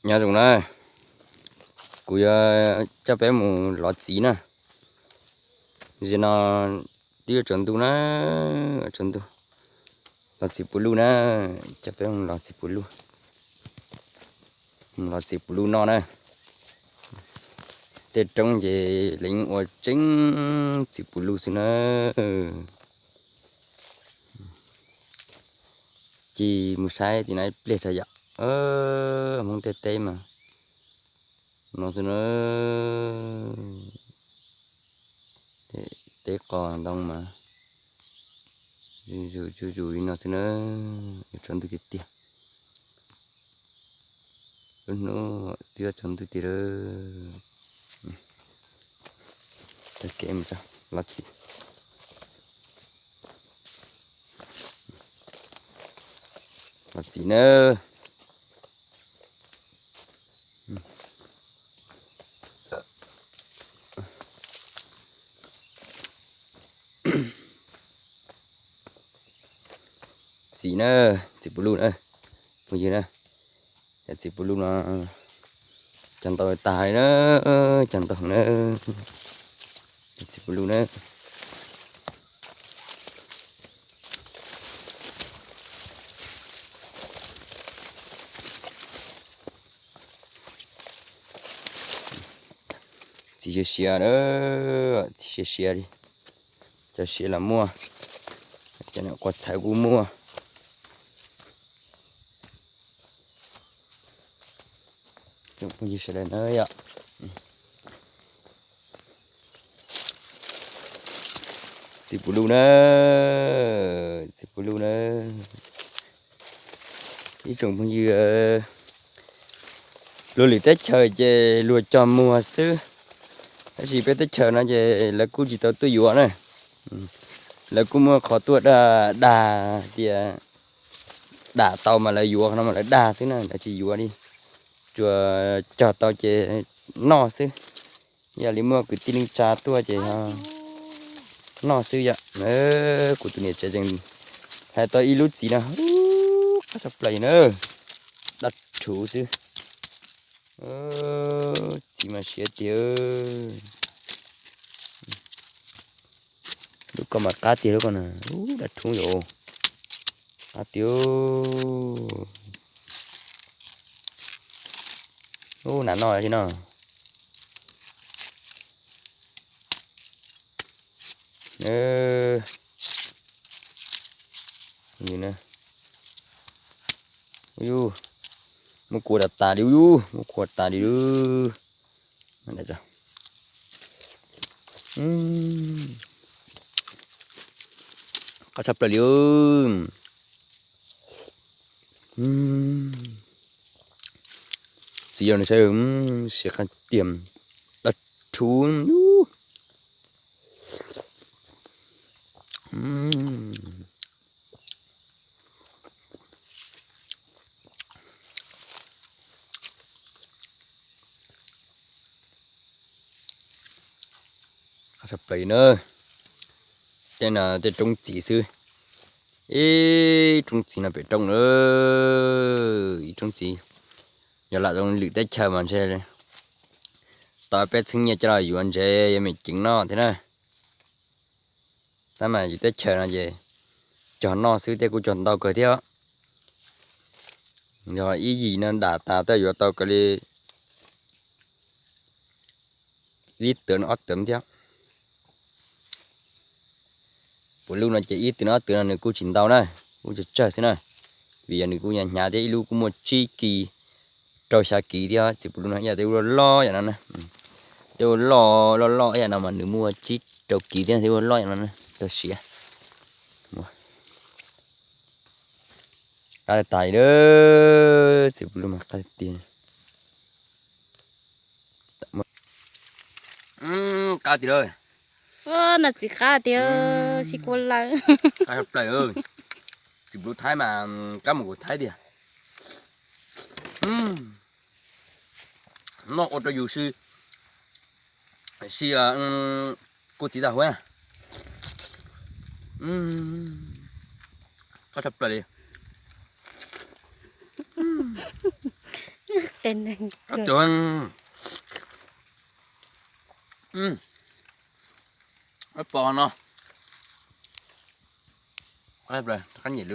Nyob zoo na, kuv yuav coj peb mus lov txiv na. Zaum no twb yuav tsaus ntuj na, tsaus ntuj, lov txiv puv luj na, coj peb mus lov txiv puv luj, mus lov txiv puv luj noj na. Tej roob ces lawv yeej ua tseeb txiv puv luj xwb na. Ces mus saib tim no ib pliag tso yom. Hmoob tej teb mas no xwb na. Teb qos ntoo mas zuj zus li no xwb na. Yuav tsaus ntuj tiag tiag. Lub hnub twb yuav tsaus ntuj tiag lawm. Taug kev mus tso, lov txiv, lov txiv na. Txiv na, txiv puv luj na, phooj ywg na. Cov txiv puv luj no cog ntau tas li na, cog ntau na. Cov txiv puv luj na. Txiv siav siav na, txiv siav siav li. Cov siav los muaj, cov nyuam qhuav txhawv kuj muaj. Phooj ywg sawv daws na yom. Txiv puv luj na, txiv puv luj na. Ib tsoom phooj ywg, luag lwm teb chaws ces luag cog muag xwb, tab sis peb teb chaws no ces lawv kuj tsis tau tuaj yuav na. Lawv kuj muaj qhov tuaj dag, dag tias dam tau mas lawv yuav, qhov no mas lawv dag xwb na, lawv tsis yuav li. Tsuas cog tau ces noj xwb. Yog li muaj kwv tij neej tsa tuaj ces noj xwb yom. Kuv tus niam tsev tseem hais tau ib lub txiv no, qab tshaj plaws na, daj rhuv xwb. Txiv mas siav tiag. Lub ko mas qab tiag lub ko na, daj rhuv yom, qab tiag. Ub, nas noj li no. Muab kua tas tas li, muab kua tas li. Qab tshaj plaws li. Txiv yog nws saib, siav qab tiag, daj rhuv. Qab tshaj plaws na. Tej no tej roob txiv xwb. Ib roob txiv no pem roob na, ib roob txiv. Yog lam zoo lwm teb chaws mas ntshe tau peb txheeb nyiaj coj los yuav ntsev yuav me ceev noj thiab na. Tab mas yus teb chaws no ces cog noj xwb thiab kuj cog ntau kawg thiab. Yog ib yim no dam tas tuaj yuav tau kawg li ib tawm ob tawm thiab. Puv luj no ces ib tw no ob tw no nws kuj tsis ntau na, kuj tsawg tsawg xwb na. Vim yog nws kuj hnyav hnyav thiab, ib lub kuj muaj tsib kis rau xya kis thiab. Txiv puv luj no ib yam tej ua loj loj yam no na, tej ua loj loj loj ib yam no mas nws muaj tsib rau kis thiab, tej ua loj yam no na, tau siav. Qab tas tas li, txiv puv luj mas qab tiag. Qab tiag lawm. Noj txiv qab tiag, sib kua lawm. Qab tshaj plaws. Txiv puv luj Thaib mas qab mus kuv Thaib tiag. Noj ua rau yus si, si kuv txiv tag huv. Qab tshaj plaws li. Tes neeg. Cov pos no, qab nyiam li.